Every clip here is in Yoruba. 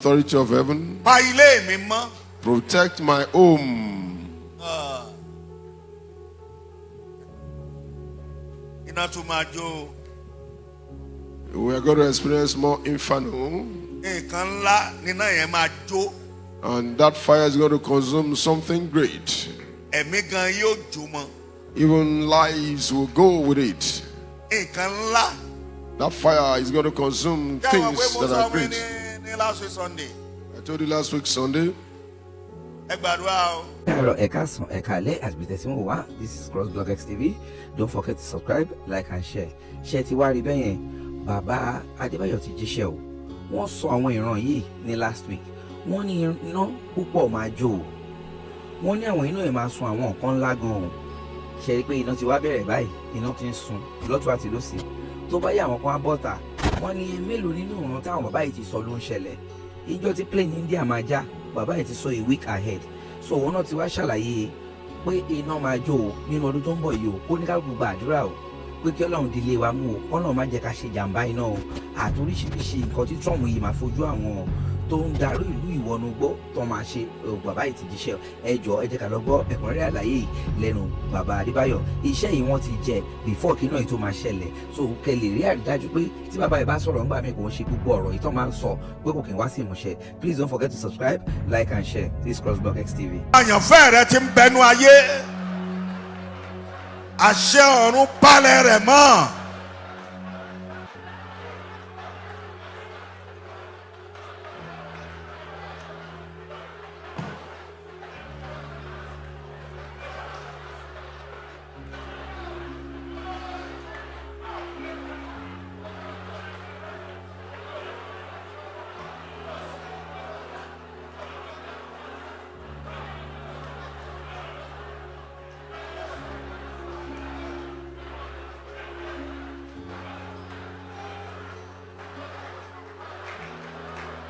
Authority of heaven, Pa ilé mi mọ́. Protect my home. Ah. Iná tún máa jó o. We are going to experience more inferno, Nǹkan ńlá níná yẹn máa jó. And that fire is going to consume something great. Ẹ̀mí gan yóò jó mọ́. Even lives will go with it. Nǹkan ńlá. That fire is going to consume Ṣé àwọn pé things mo that sọ are fún yín great. ní last week Sunday? I told you last week Sunday. Ẹ gbàdúrà o. Káàárọ̀, ẹ káàsán, ẹ káalẹ́ àti bìtẹ̀ tí wọ́n wá. This is CrossBlog X TV. Don't forget to subscribe, like and share. Ṣé ti wá rí bẹ́ẹ̀ yẹn? Bàbá Adébáyọ̀ ti jíṣẹ́ o. Wọ́n sọ àwọn ìran yìí ní last week. Wọ́n ní iná púpọ̀ máa jó o. Wọ́n ní àwọn iná yìí máa sun àwọn nǹkan ńlá gan o. Ṣe rí i pé iná ti wá bẹ̀rẹ̀ báyìí? Iná ti ń sun lọ́tún àti lósì. Tó bá yẹ, àwọn kan á bọ́ta, wọ́n ní mélòó nínú ìran táwọn bàbá yìí ti sọ ló ń ṣẹlẹ̀. Ìjọ tí plane India máa já, bàbá yìí ti sọ a week ahead. So òun náà ti wá ṣàlàyé pé iná máa jó o nínú ọdún tó ń bọ̀ yìí o. Kó ní kálukú gba àdúrà o, pé kí Ọlọ́run dilé wa mú o, kọ́nà má jẹ́ ká ṣe jàǹbá iná o, àti oríṣiríṣi nǹkan tí Trump yìí máa fojú àwọn tó ń darí ìlú ìwọ̀nù gbọ́ tó máa ṣe o. Bàbá yìí ti jíṣẹ́. Ẹ jọ̀ọ́, ẹ jẹ́ ká lọ gbọ́ ẹ̀kúnrẹ́rẹ́ àlàyé yìí lẹ́nu bàbá Adébáyọ̀. Iṣẹ́ yìí wọ́n ti jẹ before kí náà yìí tó máa ṣẹlẹ̀, so kẹ́ lè rí àrídájú pé tí bàbá yìí bá sọ̀rọ̀ ńgbà míì, kò ń ṣe gbogbo ọ̀rọ̀ yìí tó máa ń sọ pé kò kí ń wá sí ìmúṣẹ. Please don't forget to subscribe, like and share. This is CrossBlog X TV. Àyànfẹ́ rẹ ti ń bẹnu ayé, àṣẹ ọ̀run palẹ̀ rẹ̀ mọ́.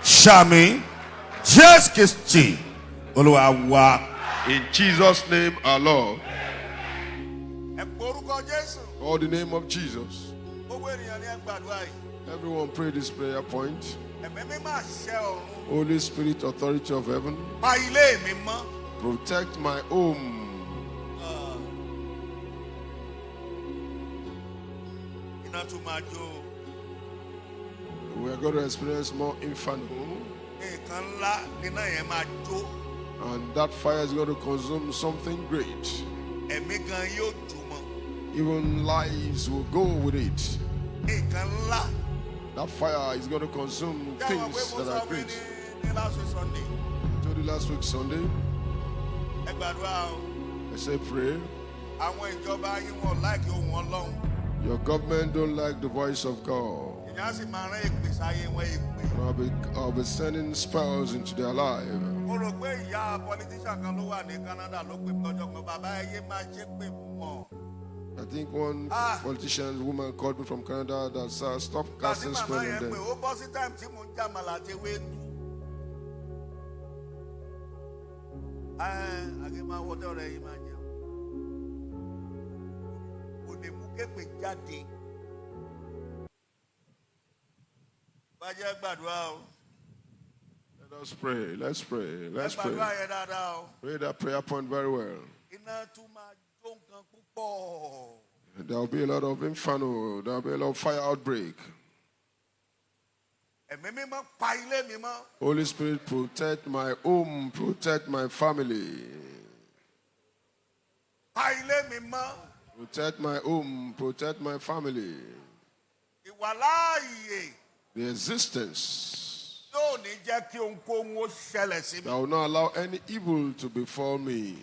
Ṣàmín, Jésù Kristi Olúwa wa. In Jesus' name, our Lord. Ẹ pe orúkọ Jésù. Call the name of Jesus. Gbogbo ènìyàn ní ẹ gbàdúrà yìí. Everyone pray this prayer point. Ẹ̀mí mímọ́, àṣẹ ọ̀run. Holy Spirit, authority of heaven, Pa ilé mi mọ́. Protect my home. Ah. Iná tún máa jó o. We are going to experience more inferno, Nǹkan ńlá níná yẹn máa jó. And that fire is going to consume something great. Ẹ̀mí gan yóò jó mọ́. Even lives will go with it. Nǹkan ńlá. That fire is going to consume Ṣé àwọn pé things mo that sọ are fún yín great. ní last week Sunday? I told you last week Sunday. Ẹ gbàdúrà o. I say pray. Àwọn ìjọba yín, wọn like ohùn Ọlọ́run. Your government don't like the voice of God. Ìyẹn á sì máa rán èpè sáyé wọn, èpè. And I'll be sending spells into their life. Mo rò pé ìyá politician kan ló wà ní Canada ló pè mí lọ́jọ́ kan, bàbá, ẹ yé máa ṣépè fún wọn. I think one Ah. politician woman called me from Canada that said, "Stop Tàbí casting màmá spell on yẹn them." pé ó bọ́ sí time tí mò ń jàmàlà àti ewédú. Àgbẹ̀ máa wọ́tọ́ rẹ̀ yìí máa jẹun. Kò lè mú képè jáde. Bàjẹ́ gbàdúrà o. Let us pray. Let's pray. Ẹ Let's gbàdúrà pray. yẹn dáadáa o. Pray that prayer point very well. Iná tún máa jó nǹkan púpọ̀. There will be a lot of inferno. There will be a lot of fire outbreak. Ẹ̀mí mímọ́, pa ilé mi mọ́. Holy Spirit, protect my home, protect my family. Pa ilé mi mọ́. Protect my home, protect my family. Ìwàláàyè The existence yóò ní jẹ́ kí ohunkóhun ó ṣẹlẹ̀ sí mi. that will not allow any evil to befall me.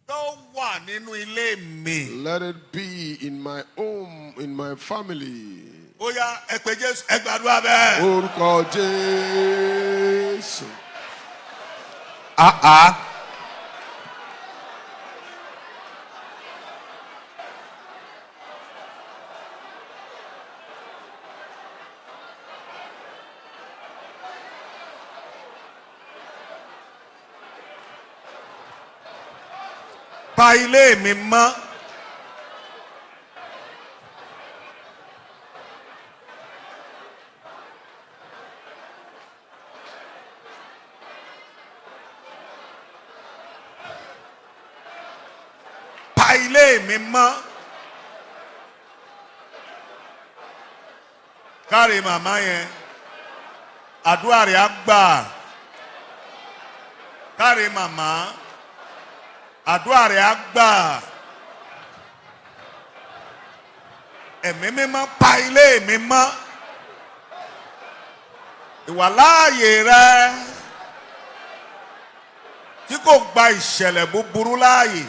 Tó wà nínú ilé mi. Let it be in my home, in my family. Ó yá, ẹ pé Jésù, ẹ gbàdúrà bẹ́ẹ̀. Orúkọ Jésù. Ah ah. Pa ilé mi mọ́. Ilé mi mọ́. Káre màmá yẹn, àdúrà rẹ̀ á gbà. Káre màmá, àdúrà rẹ̀ á gbà. Ẹ̀mí mímọ́, pa ilé mi mọ́. Ìwàláàyè rẹ tí kò gba ìṣẹ̀lẹ̀ búburú láàyè.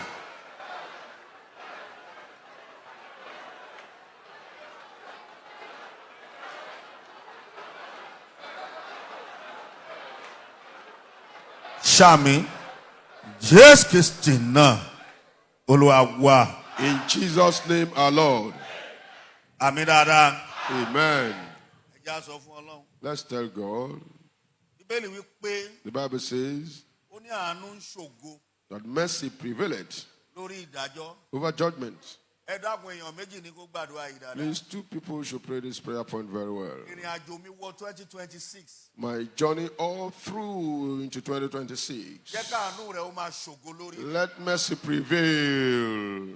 Ṣàmín, Jésù Kristi náà, Olúwa wa. In Jesus' name, our Lord. Àmín dáadáa. Amen. Ẹ jẹ́ á sọ fún Ọlọ́run. Let's tell God. Bíbélì wí pé The Bible says ó ní àánú ń ṣògo that mercy prevailed lórí ìdájọ́. over judgment. Ẹ dákun, èèyàn méjì ní kó gbàdúrà yìí dáadáa. Please, two people should pray this prayer point very well. Ìrìn àjò mi wọ 2026. My journey all through into 2026. Jẹ́ káàánú rẹ̀ ó máa ṣògo lórí. Let mercy prevail.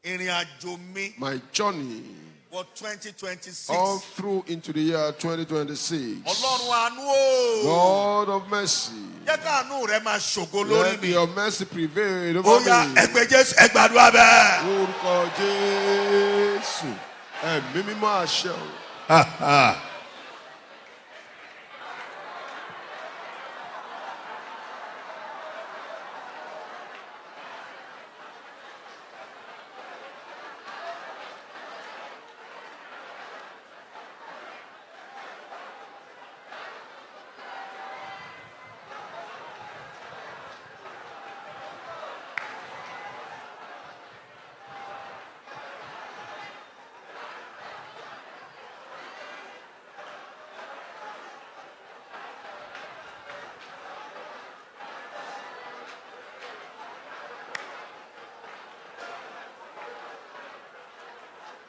Ìrìn àjò mi My journey wọ 2026. all through into the year 2026. Ọlọ́run àánú o. God of mercy, Jẹ́ káàánú rẹ̀ máa ṣògo lórí let mi. your mercy prevail Ó over yá, me. ẹ pe Jésù, ẹ gbàdúrà bẹ́ẹ̀. Orúkọ Jésù, Ẹ̀mí mímọ́, àṣẹ o.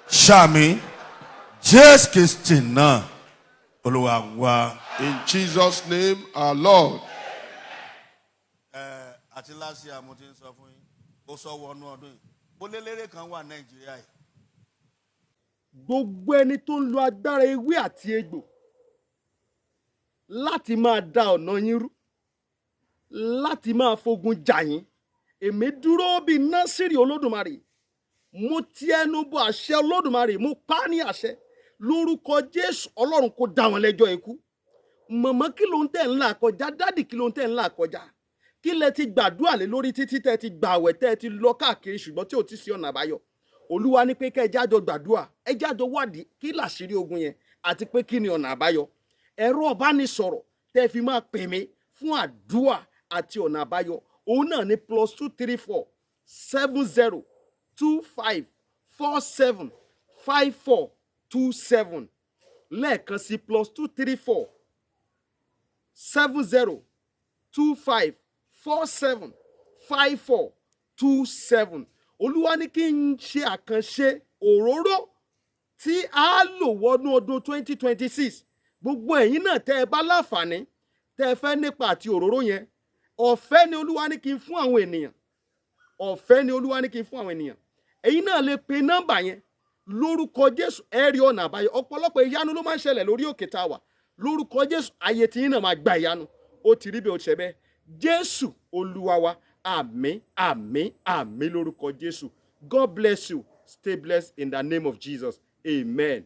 Ṣàmín, Jésù Kristi náà, Olúwa wa. In Jesus' name, our Lord. Ẹ àti last year mo ti ń sọ fún yín, ó sọ wọnú ọdún yìí, bó lélẹ́rẹ́ kan wà Nàìjíríà yìí. Gbogbo ẹni tó ń lo agbára ewé àti egbò láti máa da ọ̀nà yín rú, láti máa fogun jà yín, èmi dúró bíi Násìrì Olódùmarè, mo ti ẹnu bọ àṣẹ Olódùmarè, mo pa á ní àṣẹ lórúkọ Jésù, Ọlọ́run kó dá wọn lẹ́jọ́ ikú. Mọ̀mọ́, kí ló ń tẹ̀ ń là kọjá? Daddy, kí ló ń tẹ̀ ń là kọjá? Kí lẹ ti gbàdúrà lé lórí títí tẹ́ ti gbààwẹ̀, tẹ́ ti lọ káàkiri, ṣùgbọ́n tí ò ti sí ọ̀nà àbáyọ? Olúwa ní pé kẹ́ ẹ jájọ gbàdúrà, ẹ jájọ wádìí kí làṣírí ogun yẹn àti pé kí ni ọ̀nà àbáyọ. Ẹ̀rọ ọ̀bánisọ̀rọ̀ tẹ́ fi máa pè mí fún àdúrà àti ọ̀nà àbáyọ, òun náà ní +234 70 25 47 54 27. Lẹ́ẹ̀kan sí, +234 70 25 47 54 27. Olúwa ní kí n ṣe àkànṣe òróró tí a lò wọnú ọdún 2026. Gbogbo ẹ̀yin náà tẹ́ ẹ bá láǹfààní, tẹ́ ẹ fẹ́ nípa àti òróró yẹn, ọ̀fẹ́ ni Olúwa ní kí n fún àwọn ènìyàn. Ọ̀fẹ́ ni Olúwa ní kí n fún àwọn ènìyàn. Ẹ̀yin náà lè pe nọ́mbà yẹn. Lórúkọ Jésù, ẹ rí ọ̀nà àbáyọ. Ọ̀pọ̀lọpọ̀ ìyanu ló máa ń ṣẹlẹ̀ lórí òkè tá a wà. Lórúkọ Jésù, ayé tí yín náà máa gba ìyanu. Ó ti rí bí o ṣe bẹ́ẹ̀. Jésù Olúwa wa. Àmín, àmín, àmín lórúkọ Jésù. God bless you. Stay blessed in the name of Jesus. Amen.